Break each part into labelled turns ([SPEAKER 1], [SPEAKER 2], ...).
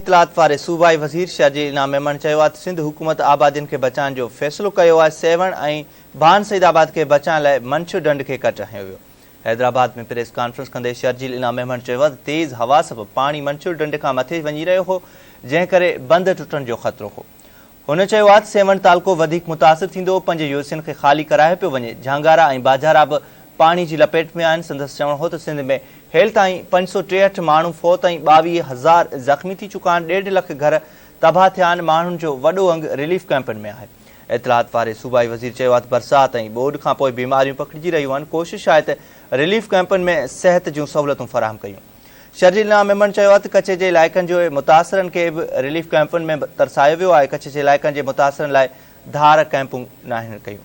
[SPEAKER 1] اطلاعات واري صوبائي وزير شرجيل انعام ميمڻ چيو آهي ته سنڌ حڪومت آبادين کي بچائڻ جو فيصلو ڪيو آهي، سيوهڻ ۽ ڀان سعيد آباد کي بچائڻ لاء منڇر ڍنڍ کي ڪٽ هنيو ويو. حيدرآباد ۾ پريس ڪانفرنس ڪندي شرجيل انعام ميمڻ چيو آهي ته تيز هوا سبب پاڻي منڇر ڍنڍ کان مٿي وڃي رهيو هو، جنهن ڪري بند ٽٽڻ جو خطرو هو. هن چيو آهي ته سيوهڻ تعلقو وڌيڪ متاثر ٿيندو، پنج يوسين کي خالي ڪرايو پيو وڃي، جهانگارا ۽ باجارا به پاڻي جي لپيٽ ۾ آهن، سندس چوڻ هو ته سنڌ ۾ هيل تائين 563 ماڻهو فوت ۽ 22 هزار زخمي ٿي چڪا آهن، ڏيڍ لک گهر تباهه ٿيا آهن، ماڻهن جو وڏو انگ رليف ڪئمپن ۾ آهي. اطلاعات واري صوبائي وزير چيو آهي ته برسات ۽ ٻوڏ کانپوء بيماريون پکڙجي رهيون آهن، ڪوشش آهي ته رليف ڪئمپن ۾ صحت جون سهولتون فراهم ڪيون. شرجيل انعام ميمڻ چيو آهي ته ڪڇ جي علائقن جي متاثرن کي به رليف ڪئمپن ۾ ترسايو ويو آهي، ڪڇ جي علائقن جي متاثرن لاء ڌار ڪئمپون ناهن ڪيون.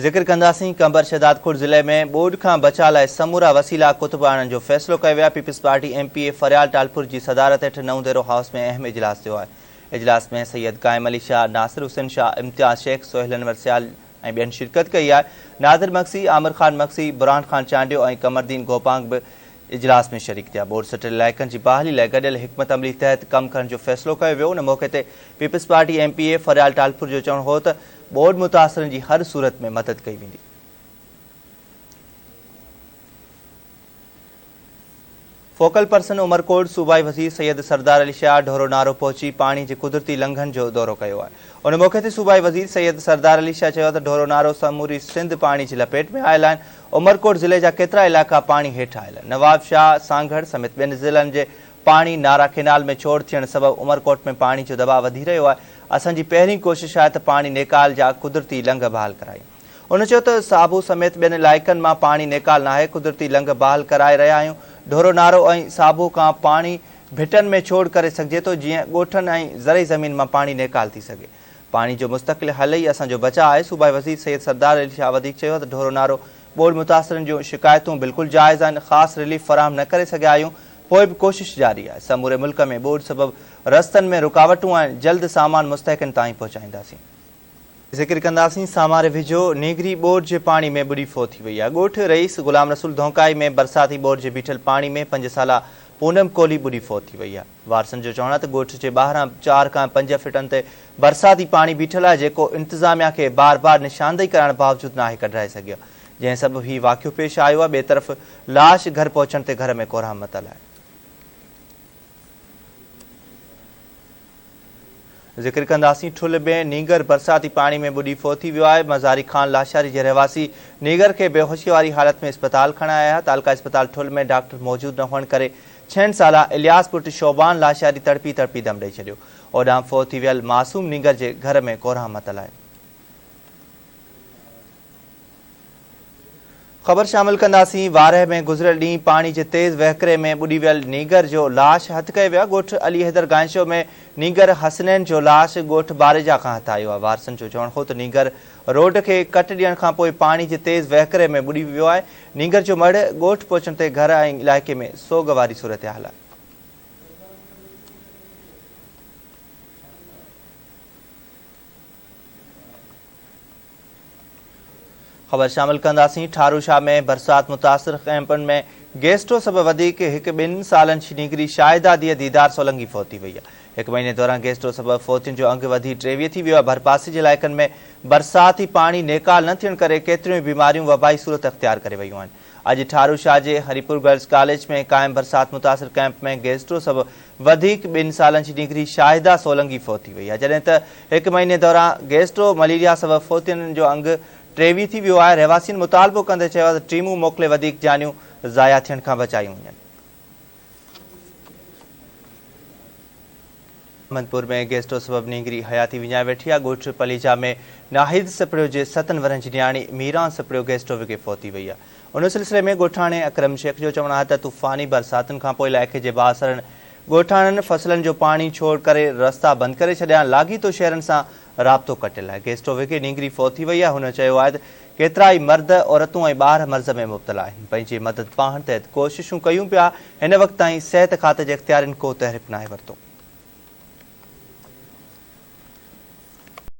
[SPEAKER 1] ذڪر ڪنداسين قمبر شهدادڪوٽ ضلعي ۾ ٻوڏ کان بچاء لاء سمورا وسيلا ڪتب آڻڻ جو فيصلو ڪيو ويو آهي، پيپلز پارٽي ايم پي اي فريال ٽالپر جي صدارت هيٺ نئون ديرو هائوس ۾ اهم اجلاس ٿيو آهي، اجلاس ۾ سيد قائم علي شاهه، ناصر حسين شاهه، امتياز شيخ، سهيل انور سيال ۽ ٻين شرڪت ڪئي آهي. نادر مگسي، عامر خان مگسي، برهان خان چانڊيو ۽ قمردين گوپانگ به اجلاس ۾ شريڪ ٿيا. ٻوڏ سٽيل علائقن جي بحالي لاء گڏيل حڪمت عملي تحت ڪم ڪرڻ جو فيصلو ڪيو ويو. ان موقعي تي پيپلز پارٽي ايم پي اي فريال ٽالپر جو چوڻ هو ته ٻوڏ متاثرن جي هر صورت ۾ مدد ڪئي ويندي. فوڪل پرسن عمرڪوٽ صوبائي وزير سيد سردار علي شاهه ڍورو نارو پهچي پاڻي جي قدرتي لنگهن جو دورو ڪيو آهي. ان موقعي تي صوبائي وزير سيد سردار علي شاهه چيو ته ڍورو نارو سموري سنڌ پاڻي جي لپيٽ ۾ آيل آهن، عمرڪوٽ ضلعي جا ڪيترا علائقا پاڻي هيٺ آيل آهن. نواب شاهه، سانگهڙ سميت ٻين ضلعن جي پاڻي نارا ڪينال ۾ ڇوڙ ٿيڻ سبب عمرڪوٽ ۾ پاڻي جو دٻاء وڌي رهيو آهي، اسان جي پهرين ڪوشش آهي ته پاڻي نيڪال جا قدرتي لنگهه بحال ڪرايون. هن چيو ته صابو سميت ٻين علائقن مان پاڻي نيڪال ناهي، قدرتي لنگهه بحال ڪرائي رهيا آهيون، ڍورو نارو ۽ صابو کان پاڻي ڀٽن ۾ ڇوڙ ڪري سگهجي ٿو جيئن ڳوٺن ۽ زرعي زمين مان پاڻي نيڪال ٿي سگهي. پاڻي جو مستقل حل ئي اسان جو بچاء آهي. صوبائي وزير سيد سردار علي شاهه وڌيڪ چيو ته ڍورو نارو ٻوڏ متاثرن جون شڪايتون بلڪل جائز آهن، خاص رليف فراهم نه ڪري سگهيا آهيون، پوء به ڪوشش جاري آهي، سموري ملڪ ۾ ٻوڏ سبب رستن ۾ رڪاوٽون آهن، جلد سامان مستحقن تائين پهچائينداسين. ذڪر ڪنداسين ساماري ويجهو نينگري ٻوڏ جي پاڻي ۾ ٻڏي فوت ٿي وئي آهي ڳوٺ رئيس غلام رسول ڌونڪائي ۾ برساتي ٻوڏ جي بيٺل پاڻي ۾ پنج سالا پونم ڪولهي ٻڏي فوت ٿي وئي آهي وارثن جو چوڻ آهي ته ڳوٺ جي ٻاهران چار کان پنج فٽن تي برساتي پاڻي بيٺل آهي جيڪو انتظاميا کي بار بار نشاندهي ڪرائڻ باوجود ناهي ڪڍرائي سگهيا جنهن سبب هي واقعو پيش آيو آهي ٻئي طرف لاش گهر پهچڻ تي گهر ۾ ڪورهام متل آهي. ذڪر ڪنداسين ٺل ۾ نينگر برساتي پاڻي ۾ ٻڏي فوت ٿي ويو آهي مزاري خان لاشاري جي رهواسي نينگر کي بيهوشي واري حالت ۾ اسپتال کڻائي آيا تعلقه اسپتال ٺل ۾ ڊاڪٽر موجود نه هئڻ ڪري ڇهن سالا الياس پٽ شعبان لاشاري تڙپي تڙپي دم ڏئي ڇڏيو هوڏانهن فوت ٿي ويل معصوم نينگر جي گهر ۾ ڪورهام متل آهي. خبر شامل ڪنداسين وارهه ۾ گذريل ڏينهن پاڻي جي تيز وهڪري ۾ ٻڏي ويل نينگر جو لاش هٿ ڪيو ويو آهي ڳوٺ علي حيدر گائنشو ۾ نينگر حسنين جو لاش ڳوٺ باريجا کان هٿ آيو آهي وارثن جو چوڻ هو ته نينگر روڊ کي ڪٽ ڏيڻ کانپوء پاڻي جي تيز وهڪري ۾ ٻڏي ويو آهي نينگر جو مڙهه ڳوٺ پهچڻ تي گهر ۽ علائقي ۾ سوڳ واري صورتحال آهي. خبر شامل ڪنداسين ٺاروشاه ۾ برسات متاثر ڪئمپن ۾ گيسٽرو سبب وڌيڪ هڪ ٻن سالن جي نينگري شاهده ڌيء ديدار سولنگي فوت ٿي وئي آهي هڪ مهيني دوران گيسٽرو سبب فوتين جو انگ وڌي 23 ٿي ويو آهي ڀرپاسي جي علائقن ۾ برساتي پاڻي نيڪال نه ٿيڻ ڪري ڪيتريون ئي بيماريون وبائي صورت اختيار ڪري ويون آهن اڄ ٺاروشاه جي هريپور گرلز ڪاليج ۾ قائم برسات متاثر ڪئمپ ۾ گيسٽرو سبب وڌيڪ ٻن سالن جي نينگري شاهده سولنگي فوت ٿي وئي آهي جڏهن ته هڪ مهيني دوران گيسٽرو مليريا سبب فوتين جو انگ 23 ٿي ويو آهي رهواسين مطالبو ڪندي چيو آهي ته ٽيمون موڪلي وڌيڪ جانيون ضايع ٿيڻ کان بچايون وڃن. احمدپور ۾ گيسٽرو سبب نينگري حياتي وڃائي ويٺي آهي ڳوٺ پليجا ۾ ناهيد سپڙيو جي ستن ورهين جي نياڻي ميران سپڙيو گيسٽرو وگهي فوت ٿي وئي آهي ان سلسلي ۾ ڳوٺاڻي اڪرم شيخ جو چوڻ آهي ته طوفاني برساتن کانپوء علائقي جي بااثرن ڳوٺاڻن فصلن جو پاڻي ڇوڙ ڪري رستا بند ڪري ڇڏيا آهن، لاڳيتو شهرن سان رابطو ڪٽيل آهي، گيسٽرو وگهي نينگري فوت ٿي وئي آهي، هن چيو آهي ته ڪيترائي مرد، عورتون ۽ ٻار مرض ۾ مبتلا آهن، پنهنجي مدد پاهڻ تحت ڪوششون ڪيون پيا، هن وقت تائين صحت کاتي جي اختيارين ڪو تحرڪ ناهي ورتو.